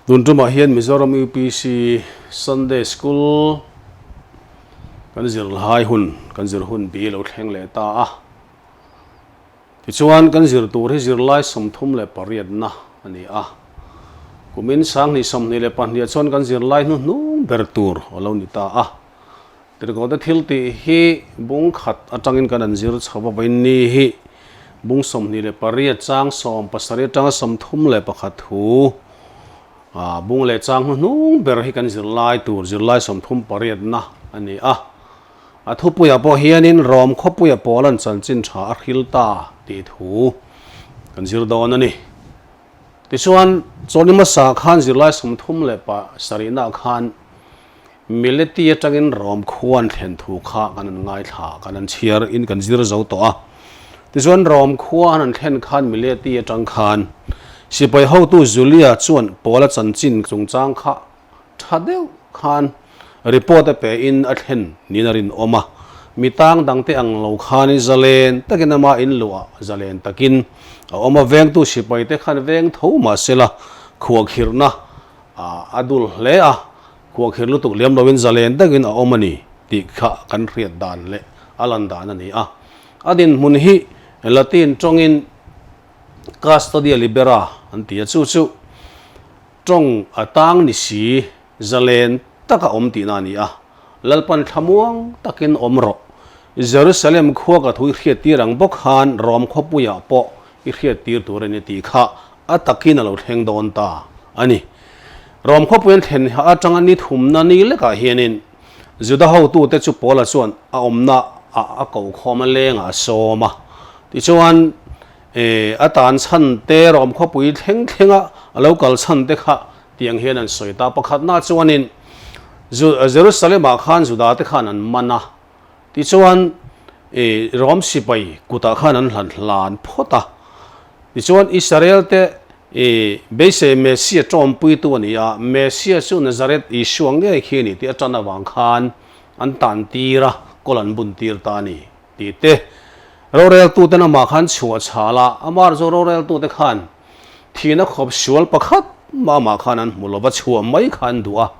Tun tumah hian Mizoram UPC Sunday School kan zirlai hun kan zir hun bi lo thleng leh ta a. Tichuan kan zir tur hi zirlai 38na a ni a. Kumin 2022ah chuan kan zirlai hnuhnung ber tur a lo ni ta a. Tirhkohte thil tih hi bung khat atangin kan an zir chho va, vawiin ni hi bung 28 chang 70 atanga 31 thu bung leh chang hnuhnung ber hi kan zirlai tur zirlai 38na a ni a. A thupuiah pawh hianin Rom khawpuia pawl an chanchin tha a hril ta tih thu kan zir dawn a ni. Tichuan, chawlhni hmasa khan zirlai 37naah khan Mileti atangin Rom khua an thlen thu kha kan an ngaithla, kan an chhiar in kan zir zo tawh a. Tichuan Rom khua an an thlen khan Mileti atang khan sipai hotu Julia chuan Paula chanchin chungchang kha tha deuh khan report a pe in a thlen niin a rinawm a. Mi tang dangte ang lo khanin zalen takin ama in luah zalen takin a awm a, vengtu sipaite khan veng tho mahsela khuahkhirhna a dul hle a, khuahkhir lutuk liam loin zalen takin a awm a ni tih kha kan hriat dan leh a lan dan a ni a. A dinhmun hi Latin tawngin Custodia Libera an ti a, chu chu tawng a tang ni si zalen taka awm tihna a ni a. Lalpan thlamuang takin awm rawh. Jerusalem khua ka thu i hriattir ang bawk khan Rom khawpuiah pawh i hriattir tur a ni tih kha a takin a lo thleng dawn ta a ni. Rom khawpui an thlen atanga ni thumna ni lekah hianin Juda hotute chu Paula chuan a awmna ah a ko khawm a lengah a sawm a. Tichuan, a tan chhan te Rom khawpui thleng thlenga a lo kal chhan te kha tiang hian an sawi ta. Pakhatna chuanin Jerusalem-ah khan Juda te khan an man a. Tichuan, Rom sipai kutah khan an hlan hlan phawt a. Tichuan, Israel te beisei Messia tawmpuitu a ni a, Messia chu Nazareth Isua ngei khi a ni tih a tan avang khan an tan tir a, kawl an bun tir ta a ni tih te. Roreltuten amah khan chhuah chhal a, amah chu roreltute khan thihna khawp sual pakhat mah amah khan an hmu lo va, chhuah mai kha an duh a.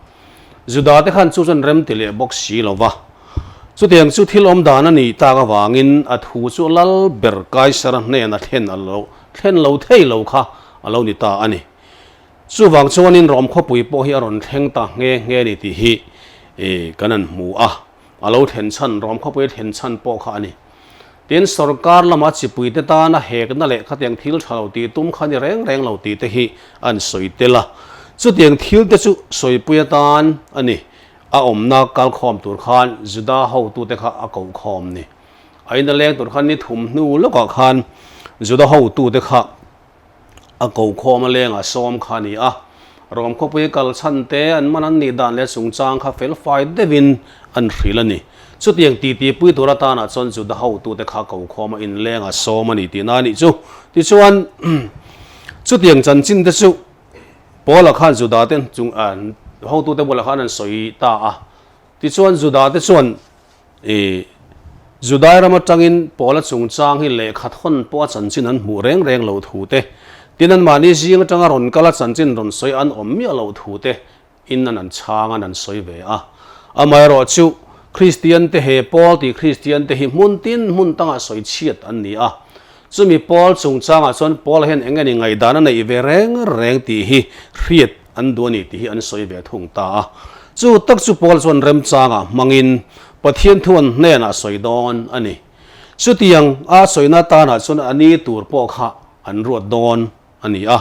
Juda te khan chu chuan rem ti leh bawk si lo va. Chutiang chu thil awm dan a nih tak avangin a thu chu lal ber Kaisara hnena thlen a lo thlen lo thei lo kha a lo ni ta a ni. Chuvang chuanin Rom khawpui pawh hi a rawn thleng ta nghe nghe ni tih hi kan han hmu a, a lo thlen chhan, Rom khawpui a thlen chhan pawh kha a ni. Tin, sorkar lama chipuite tana hekna leh khatiang thil tha lo tih tum kha ni reng reng lo tih te hi an sawi tel a. Chutiang thil te chu sawipui atan a ni. A awmna kalkhawm tur khan Juda hotute kha a kohkhawm ni. A ina leng tur khan ni thum hnu lawkah khan Juda hotute kha a kohkhawm a lengah sawm kha a ni a. Rom khawpui kal chhan te an man an nih dan leh chungchang kha felfai deuhin an hrilh a ni. Chutiang titipui tur atanah chuan Juda hotute kha kohkhawm a inlengah sawm a ni tihna a nih chu. Tichuan, chutiang chanchin te chu Paula khan Juda te chung hotute bulah khan an sawi ta a. Tichuan Juda te chuan I Judai ram atangin Paula chungchang hi lehkha thawn pawh a chanchin an hmuh reng reng lo thu te, tin anmahni zing atanga rawn kal a chanchin rawn sawi an awm miah lo thu te in an an chhang an an sawi ve a. Amaherawh chu Kristian te he Paul tih Kristian te hi hmun tin hmun tangah sawi chhiat an ni a. Chumi Paul chungchangah chuan Paula hian eng nge ni ngaihdan a neih ve reng reng tih hi hriat an duh a ni tih hi an sawi ve thung ta a. Chu tak chu Paul chuan remchangah hmangin Pathian thu an hnenah sawi dawn a ni. Chutiang a sawina tanah chuan a ni tur pawh kha an ruat dawn a ni a.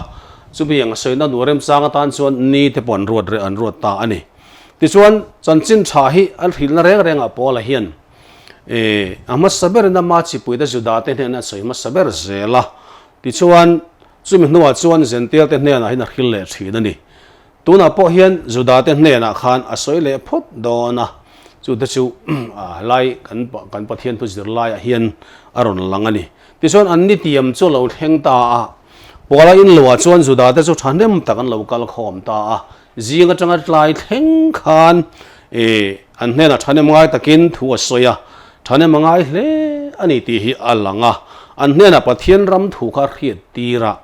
Chumi ang sawina nu remchang atan chuan ni te pawh an ruat reh an ruat ta a ni. Tichuan chanchin tha hi an hrilhna reng rengah Paula hian a hmasa berin ama chipuite Juda te hnenah a sawi hmasa ber zel a. Tichuan chumi hnuah chuan Zential te hnenah hian a hril leh thin a ni. Tunah pawh hian Juda te hnenah khan a sawi leh phawt dawn a, chu te chu lai kan kan Pathian thu zir laiah hian a rawn lang a ni. Tichuan an ni tiam chu a lo thleng ta a, Paula inluah chuan Juda te chu thahnem tak an lo kal khawm ta a, zing atanga tlai thleng khan an hnenah thahnem ngai takin thu a sawi a, thahnem a ngai hle a ni tih hi a lang a, an hnenah Pathian ram thu kha hriat tir a.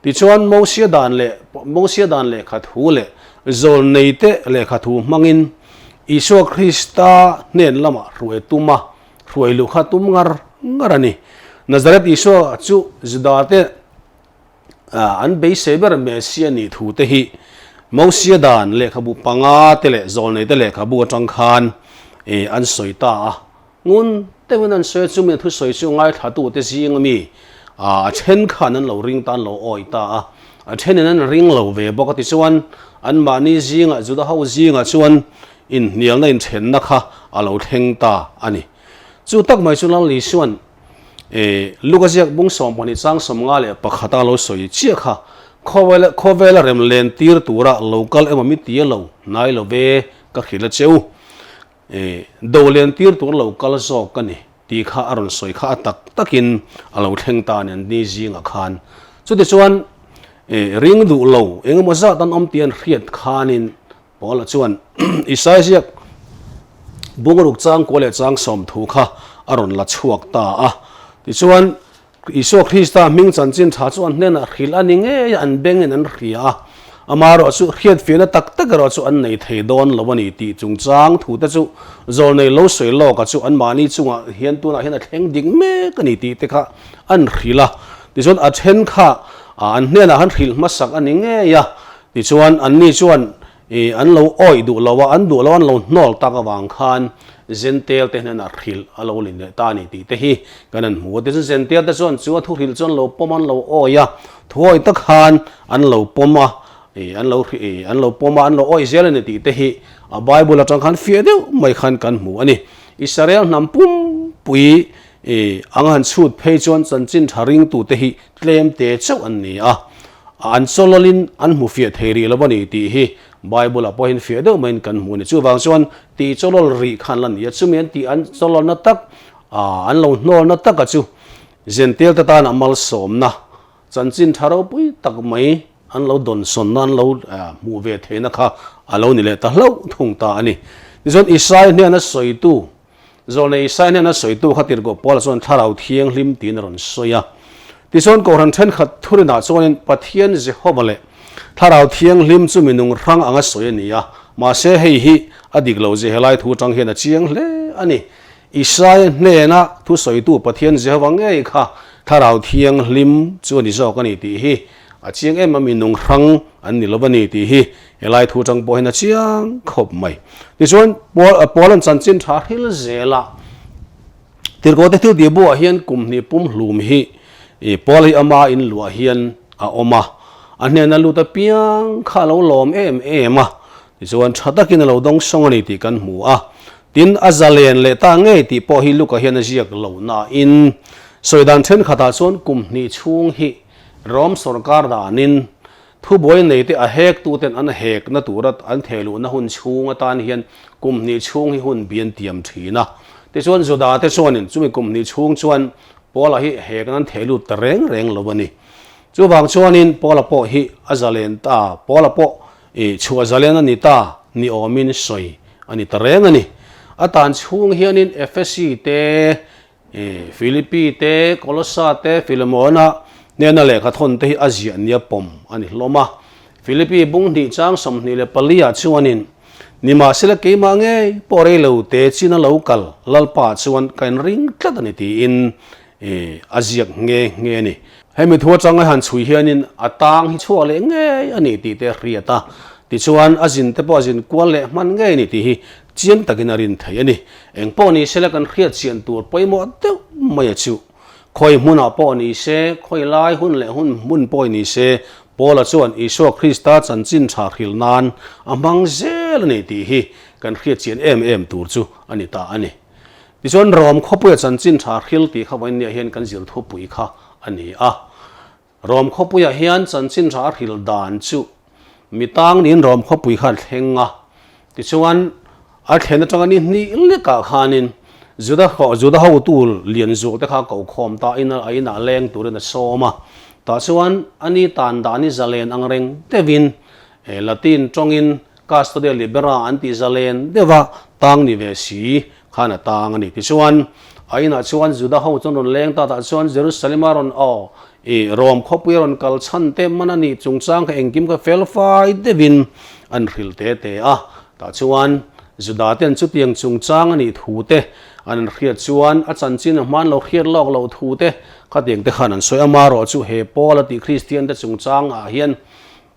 Tichuan, Mosia dan leh Mosia dan lehkha thu leh zawlneite lehkha thu hmangin Isua Krista hnen lamah hruai tum a, hruai luh kha tum ngar ngar a ni. Nazareth Isua chu Judate an beisei ber Messia nih thu te hi Mosia dan lehkhabu panga te leh zawlneite lehkhabu atang khan an sawi ta a. Ngun deuhin an sawi a, chumi thusawi chu ngaithlatute zing ami a then khan an lo ring ta, an lo awi ta a, a thenin an ring lo ve bawk a. Tichuan, anmahni zingah, Juda ho zingah chuan inhnialna, inthenna kha a lo thleng ta a ni. Chu tak mai chu Lal Isua'n Luka ziak bung 12 chang 51 a lo sawi chiah kha, Khawvel khawvela rem len tir tura lo kal emaw mi tia lo hnai lo ve ka hrilh a che u. Do len tir tur lo kal zawk ka ni tih kha a rawn sawi kha a tak takin a lo thleng ta a ni an ni zingah khan. Chutichuan ring duh lo eng emaw zat an awm tih an hriat khanin Paula chuan Isaiah ziak bungruk changkua leh chang 30 kha a rawn la chhuak ta a. Tichuan Isua Krista hming chanchin tha chu an hnenah hrilh a ni ngei a, an bengin an hria a. Amaherawh chu hriatfiahna tak tak erawh chu an nei thei dawn lo a ni tih chungchang thute chu zawlnei lo sawi lawka chu anmahni chungah hian tunah hian a thleng dik mek a ni tih te kha an hrilh a. Tichuan a then kha an hnenah han hrilh hmasak a ni ngei a, tichuan anni chuan I an lo awih duh lo a, an duh lo an lo hnawl tak avang khan Zentail te hnenah hrilh a lo lin leh ta a ni tih te hi kan han hmu a. Tichuan Zentail te chuan chu a thu hrilh chu an lo pawm a, an lo awih a, thuawih tak khan an lo pawm a, i an lo i an lo pawm a, an lo awih zel a ni tih te hi a Bible atang khan fiah deuh mai khan kan hmu a ni. Israel hnam pumpui i ang han chhut phei chuan chanchin tha ringtute hi tlem te chauh an ni a, an chawlawlin an hmu fiah thei rih lo a ni tih hi Bible-ah pawhin fiah deuh maiin kan hmu a ni. Chuvang chuan tih chawlawl rih khan la ni a, chumi an tih an chawlawlna tak, an lo hnawlna taka chu Zentilte tan a malsawmna chanchin tha ropui tak mai an lo dawnsawnna, an lo hmuh ve theihna kha a lo ni leh ta hlauh thung ta a ni. Tichuan Isai hnena sawitu Zawlnei Isaiah hnena sawitu kha tirhkoh Paula chuan Thlarau Thianghlim tiin a rawn sawi a. Tichuan Kohhran thenkhat thurinah chuanin Pathian Jehova leh Thlarau Thianghlim chu minung hrang anga sawi a ni a, mahse hei hi a dik lo zia helai thu atang hian a chiang hle a ni. Isaiah hnena thu sawitu Pathian Jehova ngei kha Thlarau Thianghlim chu a ni zawk a ni tih hi a chiang em a, minung hrang an ni lo a ni tih hi Helai thu atang pawh hian a chiang khawp mai. Tichuan, Paul an chanchin tha hril zel a, Tirhkohte thil tih buah hian kum hnih pum hlum hi Paul hi ama in luah hian a awm a, a hnena lut apiang kha a lo lawm em em a, tichuan tha takin a lo dawng sawng a ni tih kan hmu a. Tin, a zalen leh ta ngei tih pawh hi Luka hian a ziak lo nain, sawi dan thenkhatah chuan kum hnih chhung hi Rom sawrkar danin Thubuai neite a hektuten an hekna tura an thehluhna hun chhung atan hian kum hnih chhung hi hun bi an tiam thin a. Tichuan Juda te chuanin chumi kum hnih chhung chuan Paula hi hekna an thehlut ta reng reng lo a ni. Chuvang chuanin Paula pawh hi a zalen ta, Paula pawh i chhuah zalen a ni ta ni awmin sawi a ni ta reng a ni. A tan chhung hianin Efesi te Philippi te, Kolossa te, Filemona hnena lehkha thawn te hi a ziah nia pawm a ni hlawm a. Philippi bung hnih chang 24 ah chuanin, Nimahsela keimah ngei pawh rei lo te chin a lo kal Lalpa chuan ka inring tlat a ni tiin a ziak nghe nghe a ni. Hemi thu atanga han chhui hianin a tang hi chhuak leh ngei a ni tih te a hriat a, tichuan a zin te pawh a zin kual leh hman ngei a ni tih hi Chiang takin a rin thei a ni. Eng pawh ni sela kan hriat chian tur pawimawh deuh mai a chu. Khawi hmunah pawh ni se, khawi lai hun leh hun hmun pawh ni se, Paula chuan Isua Krista chanchin tha hrilh nan a hmang zel a ni tih hi kan hriat chian em em tur chu a ni ta a ni. Tichuan Rom khawpuia chanchin tha hril tih kha vawiin niah hian kan zir thupui kha a ni a. Rom khawpuiah hian chanchin tha a hrilh dan chu mi tang niin Rom khawpui kha a thleng a, tichuan a thlen atanga ni hnih lekah khanin Juda Juda hotu lian zual te kha a ko khawm ta in a inah leng turin a sawm a, tah chuan a ni tan dan hi zalen ang reng deuhin Latin tawngin Custodia Libera an tih zalen deuha tang ni ve si khan a tang a ni. Tichuan, A inah chuan Juda ho chuan rawn leng ta tah chuan Jerusalem-a rawn aw i Rom khawpuia rawn kal chhan te man a nih chungchang kha engkim kha fel fai deuhin an hrilh te te a. Tah chuan Juda ten chutiang chungchang a nih thu te an an hriat chuan a chanchin a hman lo hriat lawk loh thu te khatiang te khan an sawi a. Amaherawhchu he Paul a tih Kristian te chungchang ah hian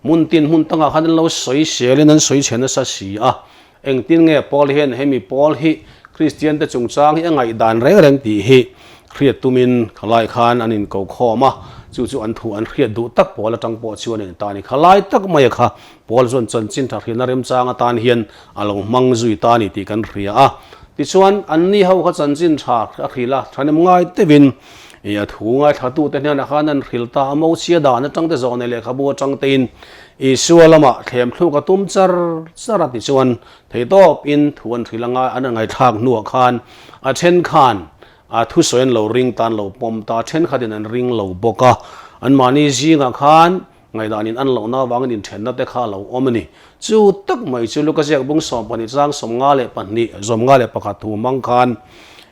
Hmun tin hmun tangah khan an lo sawi selin an sawi chhe nasa si a. Engtin nge Paul hian hemi Paul hi Kristian te chungchang hi a ngaihdan reng reng tih hi hriat tumin khalai khan an inko khawm a, chu chu an thu an hriat duh tak Paul atang pawh chuan in ta a ni. Khalai tak mai a kha Paul chuan chanchin tha hriatna remchang atan hian a lo hmang zui ta a ni tih kan hria a. Tichuan anni ho kha chanchin tha a hrilh a, thahnem ngai deuhin I a thu ngaithlatute hnenah khan an hrilh ta a, Mosia dan atangte zawhnei lehkhabu atangtein Isua lamah thlem thluk a tum char char a tichuan theitawpin thu an hrilh a ngai an ngaihthlak hnuah khan a then khan a thusawi an lo ring ta an lo pawm ta, thenkhatin an ring lo bawk a, anmahni zingah khan ngaihdanin an lohna avangin inthenna te kha a lo awm a ni. Chu tak mai chu Luka ziak bung 12 chang 52, 51 thu hmang khan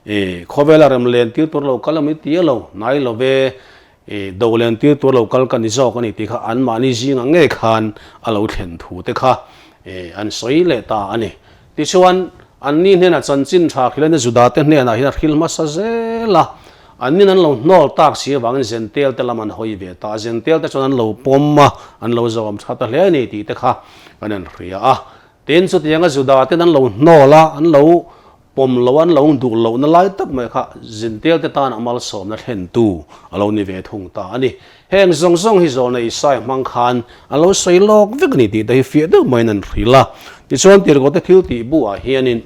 i khawvela rem len tir tur lo kal ami ti lo, hnai lo ve, i do len tir tur lo kal ka ni zawk a ni tih kha anmahni zingah ngei khan a lo thlen thu te kha i an sawi leh ta a ni. Tichuan, anni hnenah chanchin tha hrilh a, Judate hnenah hian a hrilh hmasa zel a. Annin an lo hnawl tak si avangin Zentel te lam an hawi ve ta a, Zentel te chuan an lo pawm a, an lo zawm tha ta hle a ni tih te kha kan en hria a. Tin, chutianga Judaten an lo hnawl a, an lo pawm lo a, an lo duh lohna lai tak mai kha Zentel te tan a malsawmna thlentu a lo ni ve thung ta a ni. Heng zawng zawng hi zawhna Isaiah hmang khan a lo sawi lawk vek a ni tih te hi fiah deuh maiin an hrilh a. Tichuan, Tirhkohte thil tih buah hianin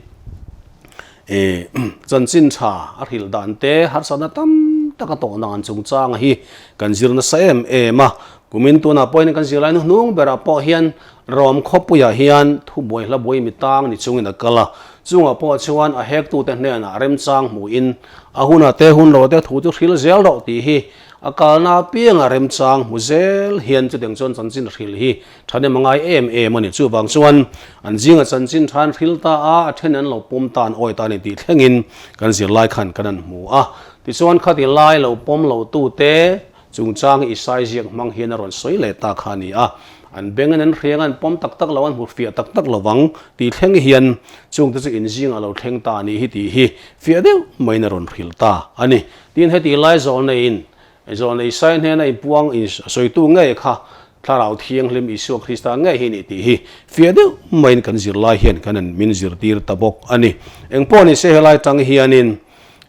Chanchin tha a hrilh dan te harsatna tam tak a tawh dan chungchanga hi kan zir nasa em em a. Kumin tunah pawhin kan zirlai hnuhnung berah pawh hian Rom khawpuiah hian thubuai hlabuai mi tang ni chungin a kal a. Chungah pawh chuan a hektute hnenah remchang hmuhin a hunah te hun lo te thu chu hrilh zel rawh tih hi a kalna apianga remchang hmu zel hian chutiang chuan chanchin hrilh hi Thahnem a ngai em em a ni. Chuvang chuan an zinga chanchin tha an hril ta a, a then an lo pawm ta, an awi ta a ni tih thlengin kan zirlai khan kan han hmu a. Tichuan khati lai lo pawm lo tute chungchang hi Isai ziak hmang hian a rawn sawi leh ta kha a ni a. An bengin an hriang a, an pawm tak tak lo, an hmu fiah tak tak lo vang tih thleng hian chungte chu inzingah lo thleng ta a nih hi tih hi fiah deuh maiin a rawn hril ta a ni. Tin, heti lai zawlneiin Zawlnei Isai hnena inpuang in sawitu ngei kha Thlarau Thianghlim Isua Krista ngei hi ni tih hi fiah deuh maiin kan zirlai hian kan han min zirtir ta bawk a ni. Engpawh ni se helai tang hianin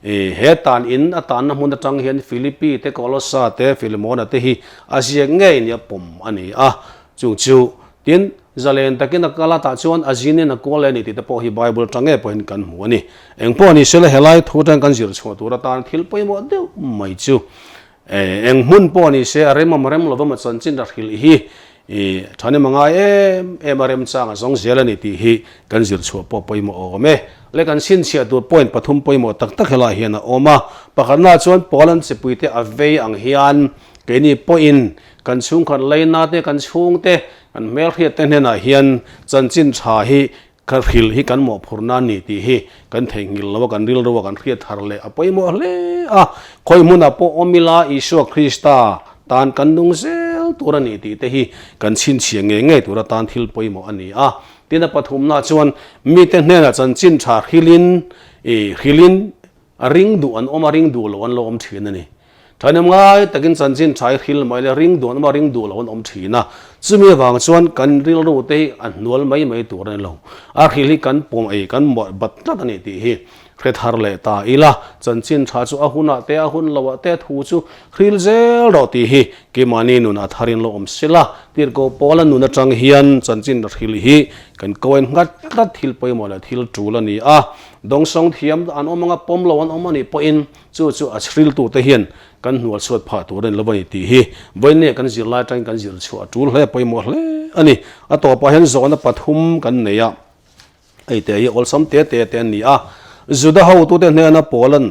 i he tan in a tanna hmun atang hian Philippi te Kolossa te Philemona te hi a ziak ngei nia pawm a ni a, chung chu tin Zalen takin a kal a, tah chuan a zinin a kual leh a ni tih te pawh hi Bible atang ngei pawhin kan hmu a ni. Engpawh ni sela helai thu atang kan zir chhuah tur atan thil pawimawh deuh mai chu eng hmun pawh ni se a rem awm rem lova maw chanchin a hrilh hi i thahnem a ngai em em a remchang a zawng zel a ni tih hi kan zir chhuah pawh pawimawh awm e. Le kan chhinchhiah tur point pathum pawimawh tak tak helai hian a awm a, pakhatnaah chuan Paul an chipuite a vei ang hian keini pawhin kan chhungkhat leina te kan chhungte Kan hmelhriatte hnenah hian chanchin tha hi ka hrilh hi kan mawhphurhna a ni tih hi kan theihnghilh lo a, kan rilru a kan hriat thar leh a pawimawh hle a. Khawi hmunah pawh awm ila Isua Krista tan kan nung zel tur a ni tih te hi kan chhinchhiah ngei ngei tur atan thil pawimawh a ni a. Tin a pathumna chuan mite hnenah chanchin tha hrilhin i hrilhin A ring duh an awm a, ring duh lo an lo awm thin a ni. Thahnem ngai takin chanchin tha i hril mai le, ring duh an awm a, ring duh lo an awm thin a. Chumi avang chuan kan rilru te hi a hnual mai mai tur a ni lo. A hril hi kan pawm ei, kan mawlh bat tlat a ni tih hi hre thar leh ta ila. Chanchin tha chu a hunah te, a hun loah te thu chu hril zel rawh tih hi keimahni nun a tharin lo awm sela. Tirhkoh Paula nun atang hian chanchin hril hi kan koen nghat tlat thil pawimawh leh thil tul a ni a. Dawngsawng thiam an awm anga pawm lo an awm a nih pawhin chu chu a hriltute hian kan hnual chhuat phah tur a ni lo a ni tih hi vawiin kan zirlai atangin kan zir chhuah a tul hle pawimawh hle a ni. A tawpah hian zawhna pathum kan nei a, hei te hi awlsam te te te an ni a. Juda hotute hnena Paula'n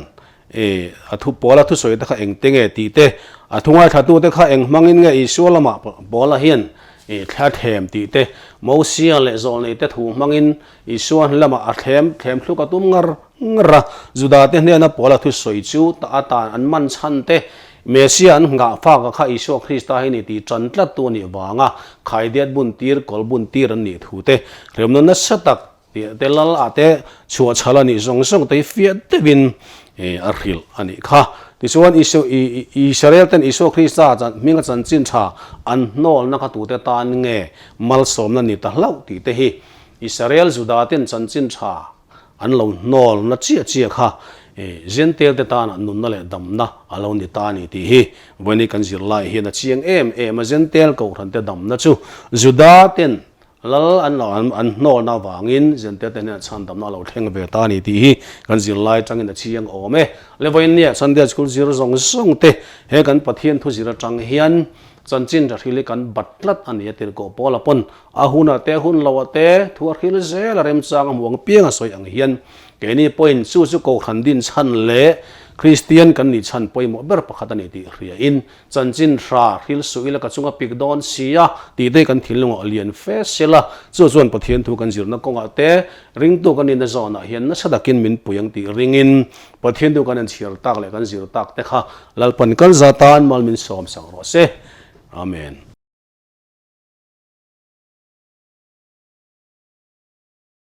a thu Paula thusawi te kha engte nge tih te, a thu ngaithlatute kha eng hmangin nge Isua lamah Paula hian. Thla thlem tih te, Mosia leh zawlnei te thu hmangin Isua lamah a thlem thlem thluk a tum ngar ngar a. Juda te hnena Paula thusawi chu tah atan an man chhan te, Mesia an nghah fak a kha Isua Krista hi ni tih tan tlat tu a nih vanga khaidiat bun tir, kawl bun tir an nih thu te, hremna nasa tak tih te lal ah te chhuah chhal a nih zawng zawng te hi fiah deuhin a hrilh a nih kha. Tichuan Israel ten Isua Krista hminga chanchin tha an hnawlna kha tute tan nge malsawmna ni ta hlauh tih te hi Israel Juda ten chanchin tha an lo hnawl na chiah chiah kha Jentail te tana nunna leh damna a lo ni ta a ni tih hi vawiin kan zirlai hian a chiang em em a. Jentail kohhran te damna chu Juda ten lal an lo an hnawlna avangin Jentail te hnenah chhan damna a lo thleng ve ta a ni tih hi kan zirlai atangin a chiang awm e. Le vawiin nia Sunday School zir zawng zawng te he kan Pathian thu zir atang hian Chanchin tha hril hi kan bat tlat a ni a tirhkoh Paula pawn a hunah te hun loah te thu a hril zel a remchang a hmuh ang piang a sawi ang hian keini pawhin chu chu Kohhran din chhan leh Kristian kan nih chhan pawimawh ber pakhat a ni tih hriain chanchin hra hril suh ila ka chunga pik dawn si a tih te kan thinlungah lian fe sela chu chuan Pathian thu kan zirna kawngah te ringtu kan nihna zawnah hian nasa takin min pui ang tih ringin Pathian thu kan inchhiar tak leh kan zir tak te kha Lalpan kal za tan mal min sawm sak rawh se. Amen.